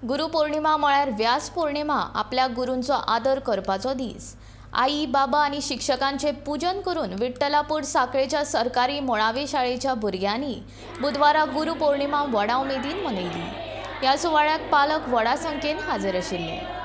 गुरुपौर्णिमा म्हळ्यार व्यास पौर्णिमा आपल्या गुरूंचो आदर करपाचो दीस. आई, बाबा आनी शिक्षकांचे पूजन करून विठ्ठलापूर साखळेच्या सरकारी मुळावे शाळेच्या भुरग्यांनी बुधवारा गुरुपौर्णिमा व्हडा उमेदीन मनयली. ह्या सुवाळ्याक पालक व्हडा संख्येन हाजीर आशिल्ले.